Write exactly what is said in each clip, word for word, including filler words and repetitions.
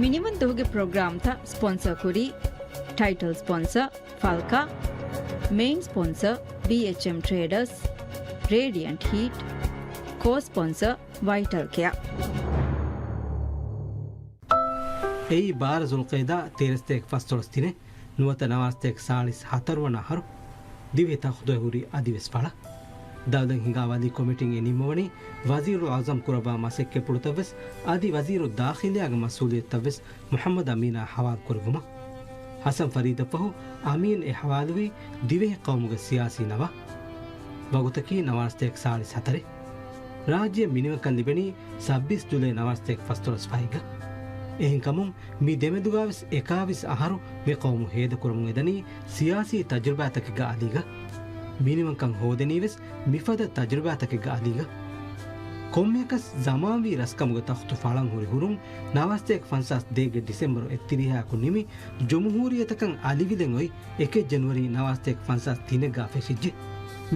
މިނިވަން ދުވަހުގެ ޕްރޮގްރާމްތައް ސްޕޮންސަރ ކުރީ، ޓައިޓަލް ސްޕޮންސަ ފަލްކާ، މެއިން ސްޕޮންސަ ބީއެޗްއެމް ޓްރޭޑަސް، ރޭޑިއަންޓް ހީޓް، ކޯ ސްޕޮންސަ ވައިޓަލް ކެއާ. އެއީ ބާރަ ޒުލްޤައިދާ ތޭރަސަތޭކަ ފަސްދޮޅަސް ދިނެއް، ނުވަތަ ނަވާރަސަތޭކަ ސާޅީސް ހަތަރު ވަނަ އަހަރު. ދިވެހި ތަޚްތުގައި ހުރި އަދިވެސް ފަޅަށް. ދައުލަތް ހިންގާ ވަލީ ކޮމިޓީން އެ ނިންމަވަނީ ވަޒީރުލް އަޢުޒަމް ކުރައްވާ މަސައްކަތްޕުޅުތައްވެސް އަދި ވަޒީރު ދާޚިލިއްޔާގެ މަސްއޫލިއްޔަތުތައްވެސް މުޙައްމަދު އަމީނާ ޙަވާލުކުރެއްވުމަށް. ޙަސަން ފަރީދަށްފަހު އަމީން އެ ޙަވާލުވީ ދިވެހި ޤައުމުގެ ސިޔާސީ ނަވާ. ވަގުތަކީ ނަވާރަސަތޭކަ ސާޅީސް ހަތަރެއް. ރާއްޖެއަށް މިނިވަންކަން ލިބެނީ ސައްބީސް ޖުލައި ނަވާރަސަތޭކަ ފަސްދޮޅަސް ފަހެއްގަ. އެހެންކަމުން މި ދެމެދުގާވެސް އެކާވީސް އަހަރު މި ޤައުމު ހޭދަކުރަމުން އެދަނީ ސިޔާސީ ތަޖުރިބާތަކެއްގެ އަލީގަ. މިނިވަންކަން ހޯދެނީވެސް މިފަދަ ތަޖުރިބާތަކެއްގެ އަލީގަ. ކޮންމެއަކަސް ޒަމާންވީ ރަސްކަމުގެ ތަޚްތު ފަޅަން ހުރި ހުރުން ނަވާރަސަތޭކަ ފަންސާސް ދޭއްގެ ޑިސެމްބަރު އެއްތިރީހާއަކު ނިމި، ޖުމްހޫރިއްޔަތަކަށް އަލިވިލެން އޮތް އެކެއް ޖަނުއަރީ ނަވާރަސަތޭކަ ފަންސާސް ތިނެއްގަ ފެށިއްޖެ.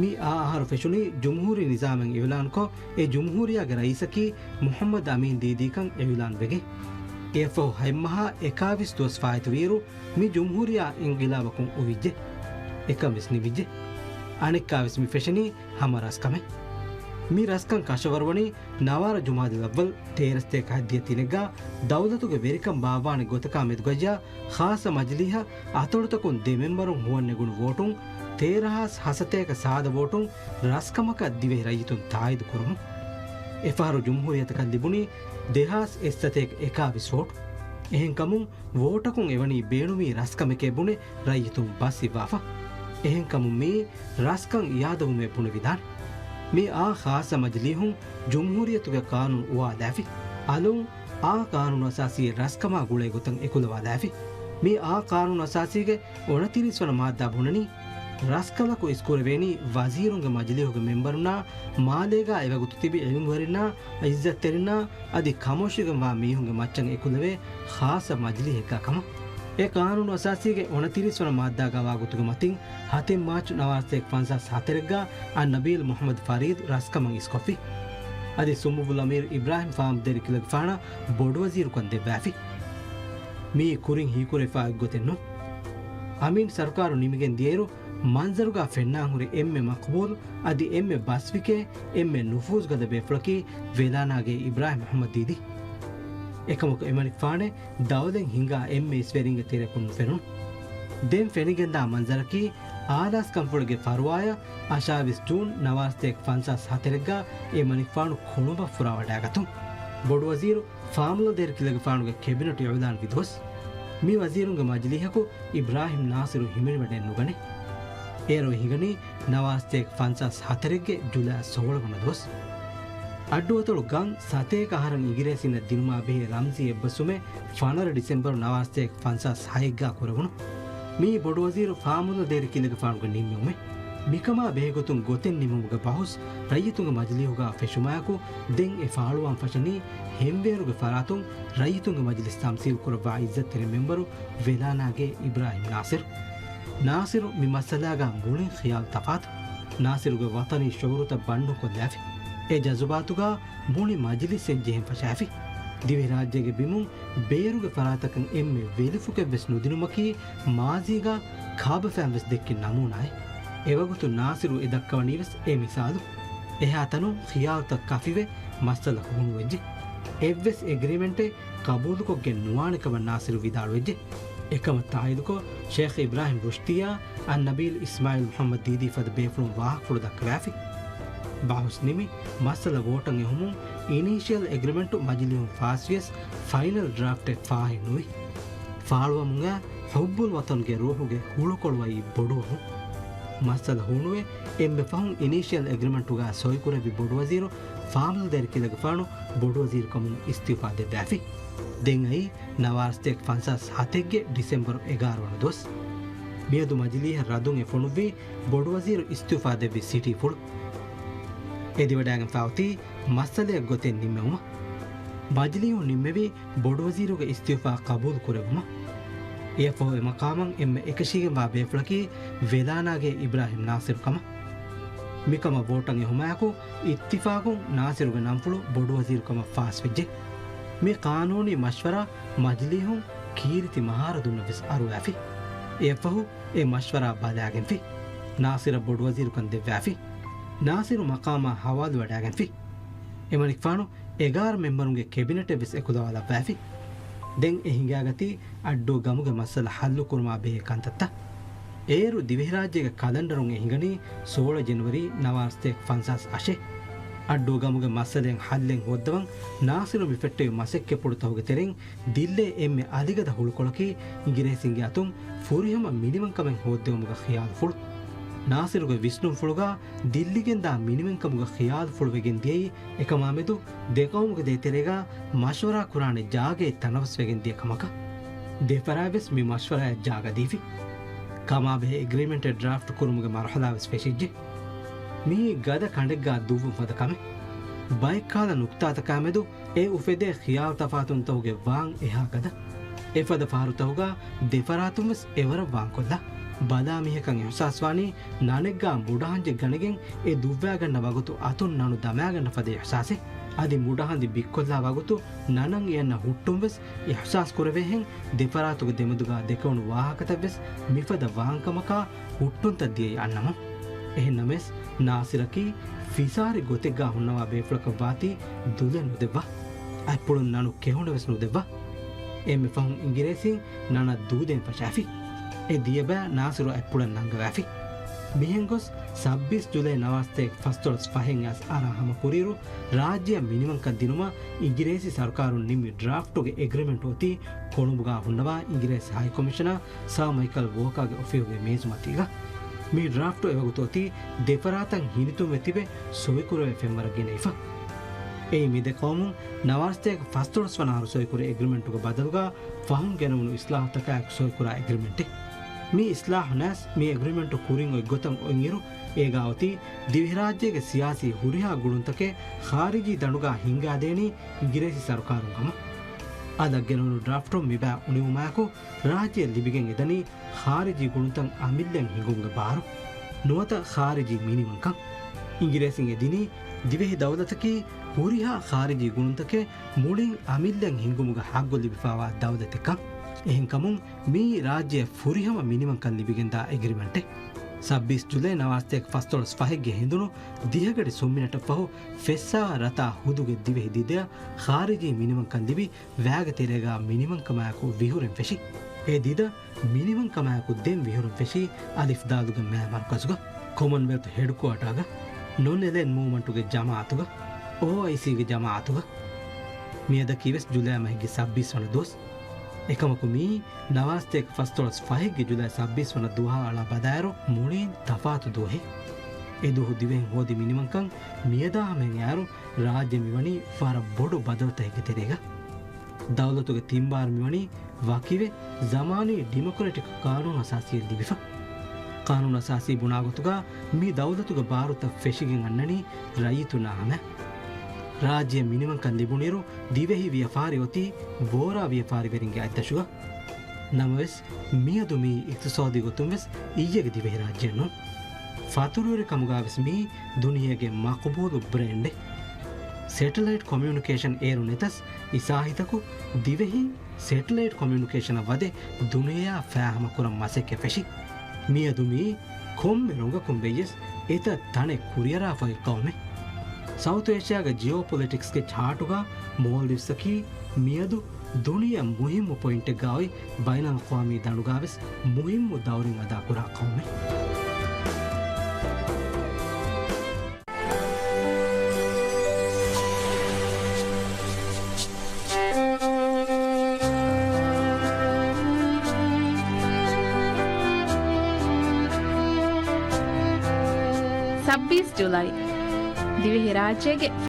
މި އާ އަހަރު ފެށުނީ ޖުމްހޫރީ ނިޒާމެއް އިޢުލާންކޮށް، އެ ޖުމްހޫރިއްޔާގެ ރައީސަކީ މުޙައްމަދު އަމީން ދީދީކަން އިޢުލާން ވެގެން. އެއަށްފަހު ހަތް މަހާ އެކާވީސް ދުވަސް ފާއިތުވިއިރު، މި ޖުމްހޫރިއްޔާ އިންޤިލާބަކުން އުވިއްޖެ. އެކަން ވެސް ނިމިއްޖެ. އަނެއްކާވެސް މި ފެށެނީ ހަމަ ރަސްކަމެއް. މި ރަސްކަން ކަށަވަރުވަނީ ނަވާރަ ޖުމާދަލް އައްވަލް ތޭރަސަތޭކަ ހަތްދިހަ ތިނެއްގަ ދައުލަތުގެ ވެރިކަން ބާއްވާނެ ގޮތަކާ މެދުގައްޔާ ޚާއްޞަ މަޖިލީހަށް އަތޮޅުތަކުން ދެ މެމްބަރުން ހުވަން ނެގުނު ވޯޓުން ތޭރަ ހާސް ހަސަތޭކަ ސާދަ ވޯޓުން ރަސްކަމަކަށް ދިވެހި ރައްޔިތުން ތާއީދު ކުރުމުން. އެފަހަރު ޖުމްހޫރިއްޔަތަކަށް ލިބުނީ ދެ ހާސް އެއްސަތޭކަ އެކާވީސް ވޯޓު. އެހެންކަމުން ވޯޓަކުން އެވަނީ ބޭނުމީ ރަސްކަމެކޭ ބުނެ ރައްޔިތުން ބަސްވިއްވާފަ. އެހެންކަމުން މިއީ ރަސްކަން އިއާދަވުމޭ ބުނެވިދާނެ. މި އާ ޚާއްޞަ މަޖިލީހުން ޖުމްހޫރިއްޔަތުގެ ޤާނޫނު އުވާލާފި. އަލުން އާ ޤާނޫނު އަސާސީ ރަސްކަމާ ގުޅޭ ގޮތަށް އެކުލަވާލާފި. މި އާ ޤާނޫނު އަސާސީގެ އޮނަތިރީސް ވަނަ މާއްދާ ބުނަނީ، ރަސްކަލަކު އިސްކުރެވޭނީ ވަޒީރުންގެ މަޖިލީހުގެ މެމްބަރުންނާ މާލޭގާ އެވަގުތު ތިބި އިލްމުވެރިންނާ، ޢިއްޒަތްތެރިންނާ އަދި ކަމުށިގެންވާ މީހުންގެ މައްޗަށް އެކުލެވޭ ޚާއްޞަ މަޖިލީހެއްގާ ކަމަށް. އެ ޤާނޫނު އަސާސީގެ އޮނަތިރީސް ވަނަ މާއްދާގާ ވާގޮތުގެ މަތިން ހަތެއް މާޗު ނަވާރަސަތޭކަ ފަންސާސް ހަތަރެއްގާ އައްނަބީލް މުޙައްމަދު ފަރީދު ރަސްކަމަށް އިސްކޮށްފި. އަދި ސުމުވުލް އަމީރު އިބްރާހިމް ފާމުލުދޭރި ކިލަގެފާނަށް ބޮޑުވަޒީރުކަން ދެއްވާފި. މިއީ ކުރިން ހީކުރެވިފާ އޮތްގޮތެއް ނޫން. އަމީން ސަރުކާރު ނިމިގެން ދިޔައިރު، މަންޒަރުގާ ފެންނާން ހުރި އެންމެ މަޤްބޫލު އަދި އެންމެ ބަސްވިކޭ، އެންމެ ނުފޫޒުގަދަ ބޭފުޅަކީ ވެލާނާގޭ އިބްރާހިމް މުޙައްމަދު ދީދީ. އެކަމަކު އެމަނިކުފާނެއް ދައުލަތް ހިންގާ އެންމެ އިސްވެރިންގެ ތެރެއަކުން ނުފެނުނު. ދެން ފެނިގެންދާ މަންޒަރަކީ، އާލާސްކަންފުޅެއްގެ ފަރުވާޔަށް އަށާވީސް ޖޫން ނަވާރަސަތޭކަ ފަންސާސް ހަތަރެއްގާ އެމަނިކުފާނު ކޮޅުނބަށް ފުރާވަޑައިގަތުން. ބޮޑުވަޒީރު ފާމުލުދޭރި ކިލަގެފާނުގެ ކެބިނެޓު އިޢުލާންވި ދުވަސް. މި ވަޒީރުންގެ މަޖިލީހަކު އިބްރާހިމް ނާސިރު ހިމެނިވަޑައެއް ނުގަނެ. އޭރު އެ ހިނގަނީ ނަވާރަސަތޭކަ ފަންސާސް ހަތަރެއްގެ ޖުލައި ސޯޅަ ވަނަ ދުވަސް. އައްޑުއަތޮޅު ގަން ސަތޭކަ އަހަރަށް އިނގިރޭސިންނަށް ދިނުމާ ބެހޭ ރަމްޒީ އެއްބަސްވުމެއް ފަނަރަ ޑިސެމްބަރު ނަވާރަސަތޭކަ ފަންސާސް ހައެއްގާ ކުރެވުނު. މިއީ ބޮޑުވަޒީރު ފާމުލުދޭރި ކިލަގެފާނުގެ ނިންމެވުމެއް. މިކަމާ ބެހޭގޮތުން ގޮތެއް ނިމުމުގެ ބަހުސް ރައްޔިތުންގެ މަޖިލީހުގާ ފެށުމާއެކު، ދެން އެ ފާޅުވާން ފަށަނީ ހެންވޭރުގެ ފަރާތުން ރައްޔިތުންގެ މަޖިލިސް ތަމްސީލް ކުރައްވާ އިއްޒަތްތެރި މެމްބަރު ވެލާނާގޭ އިބްރާހިމް ނާސިރު. ނާސިރު މި މައްސަލާގާ މުޅިން ޚިޔާލު ތަފާތު. ނާސިރުގެ ވަޠަނީ ޝުޢޫރުތައް ބަންޑުކޮށްލާފި. އެ ޖަޒުބާތުގާ މުޅި މަޖިލިސްއެއް ޖެހެން ފަށާފި. ދިވެހިރާއްޖޭގެ ބިމުން ބޭރުގެ ފަރާތަކަށް އެންމެ ވެލިފުކެއްވެސް ނުދިނުމަކީ މާޒީގާ ކާބަފައިންވެސް ދެއްކި ނަމޫނާއެއް. އެވަގުތު ނާސިރު އެ ދައްކަވަނީވެސް އެ މިސާލު. އެހާތަނުން ޚިޔާލުތައް ކަފިވެ މައްސަލަ ހޫނުވެއްޖެ. އެއްވެސް އެގްރިމެންޓެއް ޤަބޫލުކޮށްގެން ނުވާނެ ކަމަށް ނާސިރު ވިދާޅުވެއްޖެ. އެކަމަށް ތާއީދުކޮށް، ޝޭޚް އިބްރާހިމް ރުޝްދީއާ އައްނަބީލް އިސްމާއީލް މުޙައްމަދު ދީދީ ފަދަ ބޭފުޅުން ވާހަކަފުޅު ދައްކަވާފި. ބަހުސް ނިމި، މައްސަލަ ވޯޓަށް އެހުމުން އިނީޝިއަލް އެގްރިމެންޓު މަޖިލީހުން ފާސްވިޔަސް، ފައިނަލް ޑްރާފްޓެއް ފާހެއް ނުވި. ފާޅުވަމުން އައި ޙުއްބުލް ވަޠަންގެ ރޫޙުގެ ހުޅުކޮޅު އައީ ބޮޑުވަމުން. މައްސަލަ ހޫނުވެ، އެންމެ ފަހުން އިނީޝިއަލް އެގްރިމެންޓުގާ ސޮއިކުރެއްވި ބޮޑުވަޒީރު ފާމުލުދޭރި ކިލަގެފާނު ބޮޑުވަޒީރުކަމުން އިސްތިއުފާ ދެއްވާފި. ދެން އައީ ނަވާރަސަތޭކަ ފަންސާސް ހަތެއްގެ ޑިސެމްބަރު އެގާރަ ވަނަ ދުވަސް. މިއަދު މަޖިލީހަށް ރަދުން އެ ފޮނުއްވީ ބޮޑުވަޒީރު އިސްތިއުފާ ދެއްވި ސިޓީފުޅު. އެދިވަޑައިގެންފާ އޮތީ މައްސަލައަށް ގޮތެއް ނިންމެވުމަށް. މަޖިލީހުން ނިންމެވީ ބޮޑުވަޒީރުގެ އިސްތިއުފާ ޤަބޫލު ކުރެއްވުމަށް. އެއަށްފަހު އެ މަޤާމަށް އެންމެ އެކަށީގެންވާ ބޭފުޅަކީ ވެލާނާގޭ އިބްރާހިމް ނާސިރު ކަމަށް. މިކަމަށް ވޯޓަށް އެހުމާއެކު އިއްތިފާގުން ނާސިރުގެ ނަންފުޅު ބޮޑުވަޒީރު ކަމަށް ފާސްވެއްޖެ. މި ޤާނޫނީ މަޝްވަރާ މަޖިލީހުން ކީރިތި މަހާރަ ދުންނަށް ވެސް އަރުވާފި. އެއަށްފަހު އެ މަޝްވަރާ ބަލާގެންފި. ނާސިރަށް ބޮޑުވަޒީރުކަން ދެއްވާފި. ނާސިރު މަޤާމާ ހަވާލުވަޑާގެންފި. އެމަނިކުފާނު އެގާރަ މެމްބަރުންގެ ކެބިނެޓެއް ވެސް އެކުލަވާލައްވާފި. ދެން އެ ހިނގާގަތީ އައްޑޫ ގަމުގެ މައްސަލަ ހައްލުކުރުމާ ބެހޭ ކަންތައްތައް. އޭރު ދިވެހިރާއްޖޭގެ ކަލަންޑަރުން އެ ހިނގަނީ ސޯޅަ ޖެނުއަރީ ނަވާރަ ސަތޭކަ ފަންސާސް އަށެއް. އައްޑޫ ގަމުގެ މައްސަލައިން ހައްލެއް ހޯއްދަވަން ނާސިރު މިފެއްޓެވި މަސައްކަތްޕުޅުތަކުގެ ތެރެއިން ދިއްލޭ އެންމެ އަލިގަދަ ހުޅުކޮޅަކީ އިނގިރޭސިންގެ އަތުން ފުރިހަމަ މިނިވަންކަމެއް ހޯއްދެވުމުގެ ޚިޔާލުފުޅު. ނާސިރުގެ ވިސްނުންފުޅުގަ ދިއްލިގެންދާ މިނިވަންކަމުގެ ޚިޔާލުފުޅުވެގެން ދިޔައީ އެކަމާމެދު ދެ ޤައުމުގެ ދޭތެރޭގަ މަޝްވަރާ ކުރާނެ ޖާގައެއް ތަނަވަސްވެގެން ދިޔަ ކަމަކަށް. ދެފަރާތްވެސް މި މަޝްވަރާއަށް ޖާގަ ދީފި. ކަމާބެހޭ އެގްރިމެންޓެއް ޑްރާފްޓް ކުރުމުގެ މަރުޙަލާވެސް ފެށިއްޖެ. މިއީ ގަދަ ކަނޑެއްގާ ދުއްވުން ފަދަ ކަމެއް. ބައެއްކަހަލަ ނުކުތާތަކާމެދު އެ އުފެދޭ ޚިޔާލު ތަފާތުންތަކުގެ ވާން އެހާ ގަދަ. އެފަދަ ފަހަރުތަކުގަ ދެފަރާތުން ވެސް އެވަރަށް ވާންކޮށްލާ. ބަލާ މީހަކަށް އިޙްސާސްވާނީ ނަނެއްގާ މުޑަހަންޖެއް ގަނެގެން އެ ދުއްވާގަންނަ ވަގުތު އަތުން ނަނު ދަމާގަންނަ ފަދަ އިޙްސާސެއް. އަދި މުޑަހަނދި ބިއްކޮށްލާ ވަގުތު ނަނަށް އެއަންނަ ހުއްޓުން ވެސް އިޙްސާސް ކުރެވޭހެން ދެފަރާތުގެ ދެމެދުގާ ދެކެވުނު ވާހަކަތައް ވެސް މިފަދަ ވާންކަމަކާ ހުއްޓުންތައް ދިޔައީ އަންނަމުން. އެހެންނަމަވެސް، ނާސިރަކީ ފިސާރި ގޮތެއްގާ ހުންނަވާ ބޭފުޅަކަށް ވާތީ ދުލެއް ނުދެއްވާ. އަތްޕުޅުން ނަނު ކެހުނެއް ވެސް ނުދެއްވާ. އެންމެ ފަހުން އިނގިރޭސީން ނަނަށް ދޫދޭން ފަށާފި. އެ ދިޔަބައި ނާސިރު އަތްޕުޅަށް ނަންގަވާފި. މިހެން ގޮސް ސައްބީސް ޖުލައި ނަވާރަ ސަތޭކަ ފަސްދޮޅަސް ފަހެއް އަސް އަރާ ހަމަ ކުރިއިރު، ރާއްޖެއަށް މިނިވަންކަން ދިނުމަށް އިނގިރޭސި ސަރުކާރުން ނިންމި ޑްރާފްޓުގެ އެގްރިމެންޓް އޮތީ ކޮޅުނބުގާ ހުންނަވާ އިނގިރޭސި ހައި ކޮމިޝަނަރ ސާ މައިކަލް ވޯކާގެ އޮފީހުގެ މޭޒުމަތީގަ. މި ޑްރާފްޓު އެވަގުތު އޮތީ ދެފަރާތަށް ހިނިތުންވެ ތިބެ ސޮއިކުރެވޭ ފެންވަރަށް ގެނައިފަ. އެއީ މި ދެ ޤައުމުން ނަވާރަ ސަތޭކަ ފަސްދޮޅަސް ވަނަ އަހަރު ސޮއިކުރި އެގްރިމެންޓުގެ ބަދަލުގަ ފަހުން ގެނައުނު އިސްލާހުތަކާއެކު ސޮއިކުރާ އެގްރިމެންޓެއް. މި އިސްލާހު ނައިސް މި އެގްރިމެންޓު ކުރިން އޮތް ގޮތަށް އޮތްއިރު، އޭގާ އޮތީ ދިވެހިރާއްޖޭގެ ސިޔާސީ ހުރިހާ ގުޅުންތަކެއް ޚާރިޖީ ދަނޑުގާ ހިންގާދޭނީ އިނގިރޭސި ސަރުކާރުން ހަމަ. އަލަށް ގެނައުނު ޑްރާފްޓުން މިބައި އުނިވުމާއެކު ރާއްޖެއަށް ލިބިގެން އެދަނީ ޚާރިޖީ ގުޅުންތައް އަމިއްލައިން ހިނގުމުގެ ބާރު، ނުވަތަ ޚާރިޖީ މިނިވަންކަން. އިނގިރޭސިން އެދިނީ ދިވެހި ދައުލަތަކީ ހުރިހާ ޚާރިޖީ ގުޅުންތަކެއް މުޅިން އަމިއްލައިން ހިނގުމުގެ ހައްގު ލިބިފާވާ ދައުލަތެއްކަން. އެހެންކަމުން މިއީ ރާއްޖެއަށް ފުރިހަމަ މިނިވަންކަން ލިބިގެންދާ އެގްރިމެންޓެއް. ސައްބީސް ޖުލައި ނަވާރަ ސަތޭކަ ފަސްދޮޅަސް ފަހެއްގެ ހިނދުނު ދިހަގަޑި ސުންމިނެޓަށް ފަހު ފެއްސާ ރަތާ ހުދުގެ ދިވެހި ދިދަޔަށް ޚާރިޖީ މިނިވަންކަން ލިބި ވާގެ ތެރޭގާ މިނިވަންކަމާއެކު ވިހުރެން ފެށި. އެ ދިދަ މިނިވަންކަމާއެކު ދެން ވިހުރެން ފެށީ އަލިފް ދާލުގެ މާ މަރުކަޒުގަ، ކޮމަންވެލްތު ހެޑްކުއާޓާގަ، ނޮން އެލައިން މޫވްމަންޓުގެ ޖަމާއަތުގަ، އޯއައިސީގެ ޖަމާއަތުގަ. މިއަދަކީ ވެސް ޖުލައި މަހެއްގެ ސައްބީސް ވަނަ ދުވަސް. އެކަމަކު މިއީ ނަވާރަ ސަތޭކަ ފަސްދޮޅަސް ފަހެއްގެ ޖުލައި ސައްބީސް ވަނަ ދުވަހާ އަޅާ ބަލާއިރު މުޅީން ތަފާތު ދުވަހެއް. އެ ދުވަހު ދިވެހިން ހޯދި މިނިވަންކަން މިއަދާ ހަމައިން އައިރު ރާއްޖެ މިވަނީ ވަރަށް ބޮޑު ބަދަލުތަކެއްގެ ތެރޭގަ. ދައުލަތުގެ ތިންބާރު މިވަނީ ވަކިވެ، ޒަމާނީ ޑިމޮކްރެޓިކް ޤާނޫނު އަސާސީއެއް ލިބިފަ. ޤާނޫނު އަސާސީ ބުނާ ގޮތުގަ މި ދައުލަތުގެ ބާރުތައް ފެށިގެން އަންނަނީ ރައްޔިތުންނާ ހަމަ. ރާއްޖެ މިނިވަންކަން ލިބުނިއިރު ދިވެހި ވިޔަފާރި އޮތީ ބޯރާ ވިޔަފާރިވެރިންގެ އަތްދަށުގަ. ނަމަވެސް، މިއަދު މީ އިޤްތިޞާދީ ގޮތުން ވެސް އިއްޔެގެ ދިވެހިރާއްޖެއެއް ނޫން. ފަތުރުވެރިކަމުގަ ވެސް މީ ދުނިޔޭގެ މަޤުބޫލު ބްރޭންޑެއް. ސެޓެލައިޓް ކޮމިއުނިކޭޝަން އޭރު ނެތަސް، އިސާހިތަކު ދިވެހިން ސެޓެލައިޓް ކޮމިއުނިކޭޝަނަށް ވަދެ ދުނިޔެއާ ފާހަމަ ކުރަން މަސައްކަތް ފެށި. މިއަދު މީ ކޮންމެ ރޮނގަކުން ވެއްޔަސް އެތައް ތަނެއް ކުރިއަރާފައި ޤައުމެއް. ސައުތު އޭޝިޔާގެ ޖިއޯޕޮލިޓިކްސްގެ ޗާޓުގަ މޯލްޑިވްސްއަކީ މިއަދު ދުނިޔެއަށް މުހިއްމު ޕޮއިންޓެއްގަ އޮތް، ބައިނަލްއަޤްވާމީ ދަނޑުގަ ވެސް މުހިއްމު ދައުރެއް އަދާކުރާ ޤައުމެއް. ސައްބީސް ޖުލައި، ދިވެހިރާއްޖޭގެ